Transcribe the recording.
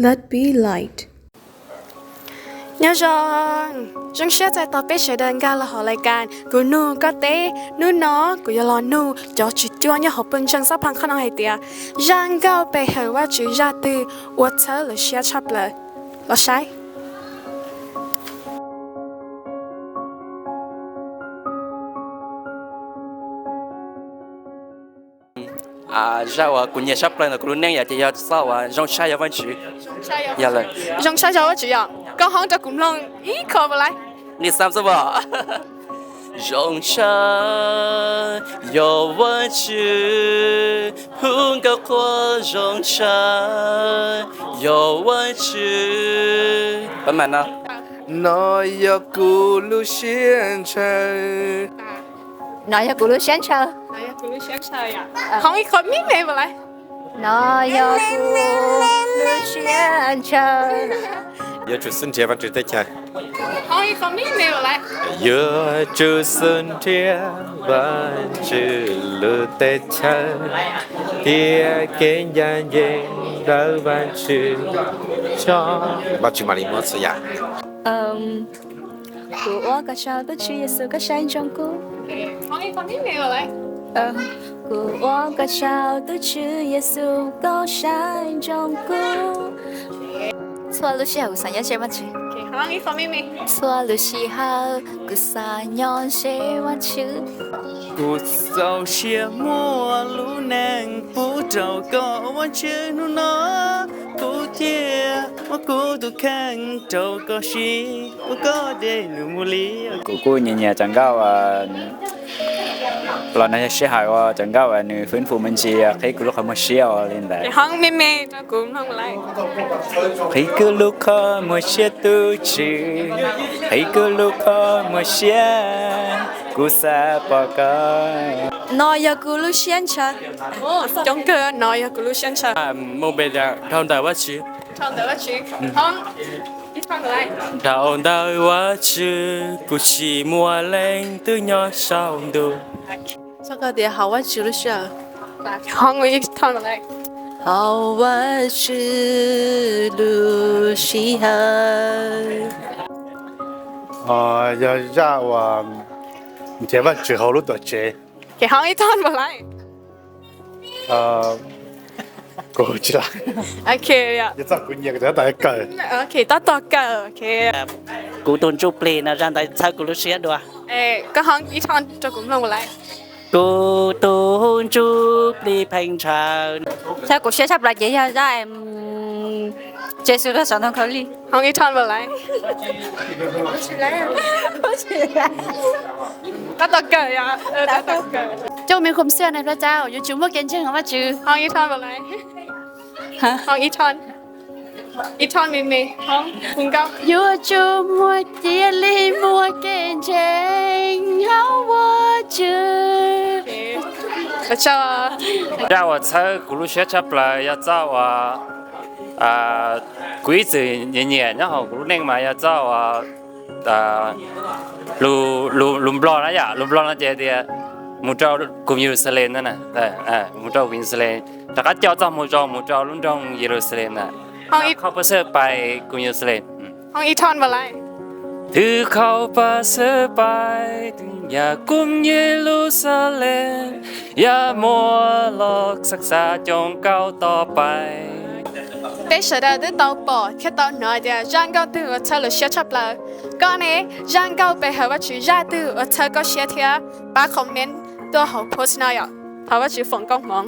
Let be light. Nyob zoo, zoo siab txais tos peb sawv daws nkag los hauv lais kas Kuv Nug Koj Teb. Hnub no kuv yuav los nug cov tswv cuab nyob hauv pawg ntseeg Xab Phas Qhob no hais tias zaj nkauj pe hawm Vajtswv zaj twg ua txhawb lawv siab tshaj plaws. Los saib. Zaj uas kuv nyiam tshaj plaws ntawm kuv lub neej yom ces yog zaj uas Zoo Siab Yog Vajtswv. Zoo Siab Yog Vajtswv yom? Koj hoob rau kuv mloog ib qho puas laib? Nqi xam xwb as. Zoo siab yog Vajtswv, hu nkauj qhuas zoo siab yog Vajtswv. Pab mas no. No yog kuv lub siab ntshaw. No yog kuv lub siab ntshaw. Hoob ib qho me me puas laib? No yog kuv lub siab ntshaw. Yuav tsum xub nrhiav Vajtswv teb chaws. Hoob ib qho me me puas laib? Yuav tsum xub nrhiav Vajtswv lub teb chaws thiab kev ncaj ncees ntawm Vajtswv tso, Vajtswv mam li muab txhua yam. Kuv ua kom sau tus Tswv Yexus koj saib ntsoov kuv. Kuv ua kom sau tus Tswv Yexus koj saib ntsoov kuv. Txhua lub sij hawm kuv xav nyob ze Vajtswv. Txhua lub sij hawm kuv xav nyob ze Vajtswv. Kuv txaus siab muab lub neej pub rau koj Vajtswv, hnub no kuv thiaj muab kuv tus kheej rau koj siv, ua koj dej num mus li. Kuv kuj nyiam nyiam cov nkauj los no yog sij hawm uas cov nkauj uas nws fwv fum me ntsis qhib kuv lub qhov muag siab ua li ntawd. Qhib kuv lub qhov muag siab tus Tswv, qhib kuv lub qhov muag siab, kuv xav pom koj. No yog kuv lub siab ntshaw. Coob kawg, no yog kuv lub siab ntshaw. Mus npe dhau ntawm Vajtswv. Dhau ntawm Vajtswv, kuv tsis muaj leej twg nyob saum ntuj. Txoj koj tias hauv Vajtswv lub sij hawm. Hauv Vajtswv lub sij hawm. Yog zaj uas nrhiav Vajtswv hauv lub tuam tsev. Ces hoob ib thoj npaum lawm. Kuv tsis, ok, yog txog kuv nyiam kuv tab tom kawm. Ok, tab tom kawm, ok. Kuv tus ntsuj plig no zaj ntawd txhawb kuv lub siab dua. Koj hoob ib thoj rau kuv mloog npaum lawm. Kuv tus ntsuj plig pheej ntshaw. Txhawb kuv siab tshaj plaws ces yog zaj Yexus rau saum ntoo khaub lig. Hoob ib thoj npaum lawm. Tab tom kawm yom. Chúc mừng khum xưa này Pov Cau, yuav tsum muaj kev ntseeg hauv Vajtswv. Hoob ib thoj npaum lawm. Hoob ib thoj. Ib thoj me me, hoob hu nkauj. Yuav tsum muaj cia li muaj kev ntseeg hauv Vajtswv. Zaj uas txhawb kuv lub siab tshaj plaws yog txoj uas kuv ib txwm nyiam nyiam nyob hauv kuv lub neej mas yog txoj uas lus Nplog na yom, lus Nplog no ces tias mus rau kum Yeluxalees na, mus rau kum Yeluxalees, rov qab coj txoj moo zoo mus rau lub nroog Yeluxalees na. Thawj qhov pab xwb pais kum Yeluxalees. Thawj qhov pab xwb pais, yam kum Yeluxalees, yam muaj los xav xav coob kauj tos pais. Peb sawv daws twb tau pom thiab tau hnov tias zaj nkauj twg uas txhawb lawv siab tshaj plaws. Koj ne, zaj nkauj pe hawm Vajtswv zaj twg uas txhawb koj siab thiab? Pab comment tuaj hauv post no yom. Thov Vajtswv foom koob hmoov.